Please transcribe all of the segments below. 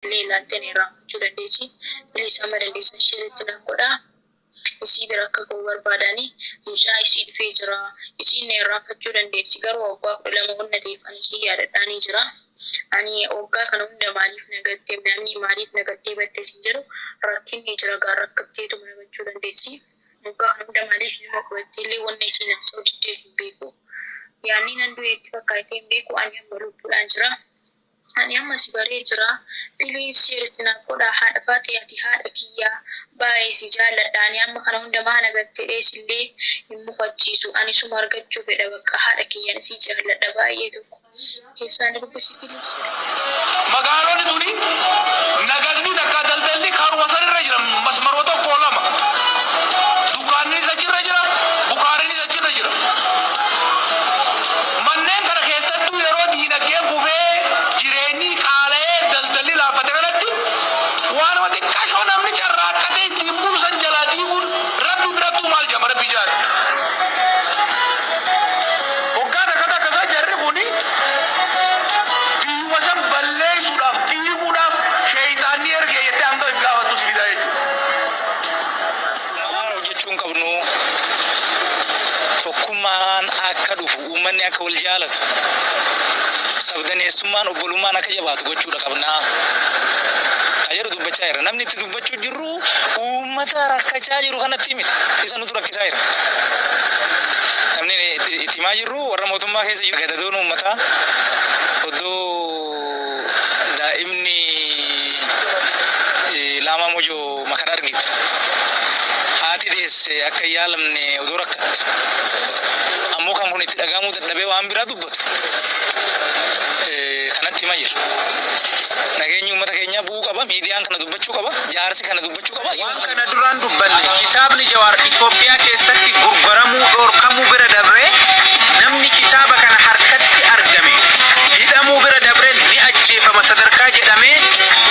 Illee ilaaltee na irraanfachuu dandeessi. Please amma dandeessan share itti naaf godhaa. Isii bira akka ga'u barbaadani. Mucaa isii dhufee jira. Isiin na irraanfachuu dandeessi. Garuu waggaa 12 ol na ta'eef ani isii yaadadhaanii jira. Ani waggaa kana hunda maaliif na gatte, namni maaliif na gattee badde siin jedhu, rakkinni jira gaa, rakkatteetuma na gachuu dandeessi. Waggaa kana hunda maaliif ilma godhattee illee wanna isiin haasa'uu diddeef hin beeku. Yaanni nan du'e itti fakkaatee hin beeku. Ani amma lubbuudhaan jira. Ani amma si baree jira. Please share itti naaf godhaa. Haadha Faaxee, ati haadha kiyya, baay'ee si jaalladha. Ani amma kana hunda maa na gatte jedhee sillee hin mufachiisu. Ani suma argachuu fedha bakka haadha kiyyan si jaalladha baay'ee tokko. Keessaan na dubbisi, please share itti naaf godhaa. Magaalonni tuni nagadni takka daldalli karuma san irra jira, masmaroo tokko lama. Dukkaannis achirra jira, bukaarinis achirra jira. Manneen kana keessattuu yeroo diinagdeen kufee, jireenyi qaala'ee, daldalli laaffate kanatti waanuma xiqqashoo namni carraaqqatee ittiin bulu san jalaa diiguun Rabbi birattuu maal jedhama, Rabbi jaati. Hoggaa takka takka isaa jarri kuni biyyuma san balleessuudhaaf, diiguudhaaf sheeyxaanni ergee jettee hanga if gaafattu si fidaa jechuudha. Maal hojjechuu hin qabnu, tokkummaan akka dhufu, uummanni akka wal jaalatu, sabdaneessummaan, obbolummaan akka jabaatu gochuudha qabnaa. Ka jedhu dubbachaa jira. Namni itti dubbachuu jirru uummata rakkachaa jiru kanatti miti. Isa nutu rakkisaa jira. Namni itti himaa jirru warra mootummaa keessa jiru. Gadadoon uummataa oddoo daa'imni laamaa mojoo makara argitu, haati deesse akka hin yaalamne odoo rakkattu, ammoo kan kun itti dhagahamuu dadhabee waan biraa dubbatu kanatti himaa jira. Nageenyi uummata keenyaa bu'uu qaba. Miidiyaan kana dubbachuu qaba. Jaarsi kana dubbachuu qaba. Waan kana duraan dubbanne, kitaabni Jawaar Itoophiyaa keessatti gurguramuu dhoorkamuu bira dabree, namni kitaaba kana harkatti argame hidhamuu bira dabree ni ajjeefama sadarkaa jedhamee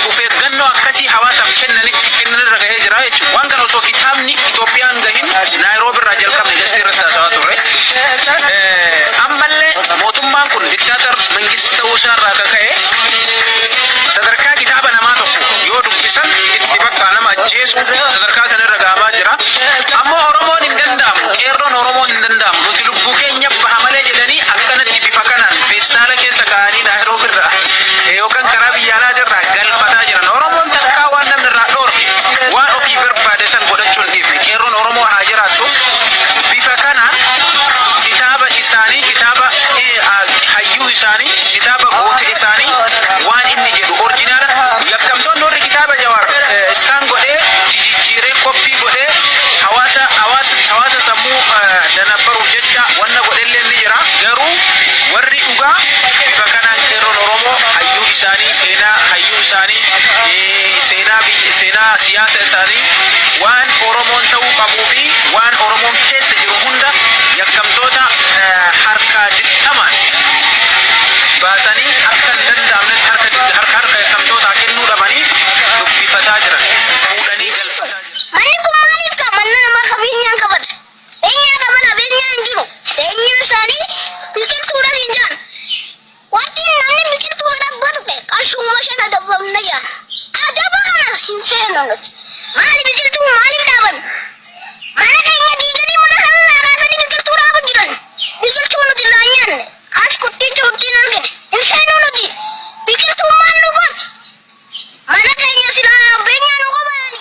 of eeggannoo akkasii hawaasaaf kennanitti kennanirra gahee jira jechuudha. Waan kana osoo kitaabni Itoophiyaan gahin Naayiroobi irraa jalqabne gastii irratti haasawaa turre. Ammallee mootummaan kun diktaatar mangistii ta'uu isaa irraa akka ka'e sadarkaa kitaaba namaa tokko yoo dubbisan itti bakka nama ajjeesu sadarkaa sana irra gahamaa jira. Ammoo Oromoon hin danda'amu, qeerroon Oromoo hin danda'amu. Nuti lubbuu keenya baha malee jedhanii akkanatti bifa kanaan feestaala keessa kaa'anii Naayiroobi irraa yookaan karaa biyya alaa irraa galfataa jiran. Oromoon takkaa waan namni irraa dhoorke waan ofii barbaade san godhachuu hin dhiifne. Qeerroon Oromoo haa jiraattu. Bifa kanaan kitaaba isaanii, kitaaba hayyuu isaanii, kitaaba goota isaanii, waan inni jedhu original yakkamtoonni warri kitaaba Jawaar scan godhee, jijjiiree, copy godhee hawaasa sammuu danabbaruuf jecha wanna godhellee ni jira. Garuu warri dhugaa bifa kanaan qeerroon Oromoo hayyuu isaanii, seenaa hayyuu isaanii, seenaa biyya, seenaa siyaasa isaanii, waan Oromoon ta'uu qabuu fi waan Oromoon keessa jiru hunda yakkamtoota harkaa dirqamaan baasanii akka hin danda'amnetti harka yakkamtootaa kennuu dhabanii dubbifataa jiran, fuudhanii galfataa jiran. Manni kun maaliif ka manna namaa qabeenyaan qaban? Beenyaa qaban, qabeenyaa hin jiru. Beenyaa isaanii biqiltuudhaan hin jiran. Wanti namni biqiltuu dhaabbatu qarshuma 5 adabamna jira. Adaba kana hin feenu nuti. Maali biqiltuu maaliif dhaaban? Mana keenya diiganii, mana kana kaasanii biqiltuu dhaabu jiran. Biqiltuu nuti irraa hin nyaanne. As kuttiin kuttiin argine. Hin feenu nuti. Biqiltuun maal nu gooti? Mana keenya silaa beenyaa nu qabanani.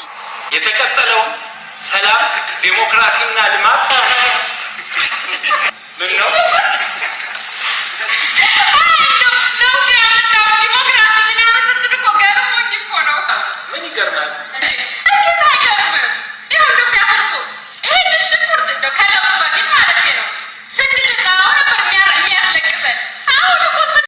የተቀጠለውን ሰላም፣ ዴሞክራሲና ልማት ምን ነው ለውጥ ያመጣው ዲሞክራሲ ምናምን ስትል እኮ ገርሞኝ እኮ ነው። ምን ይገርማል? እንዴት አይገርምም? ይኸው እንደው ሲያፈርሱ ይሄንን ሽንኩርት እንደው ከለውጡ በፊት ማለት ነው ስንልጣው ነበር የሚያስለቅሰን። አሁን እኮ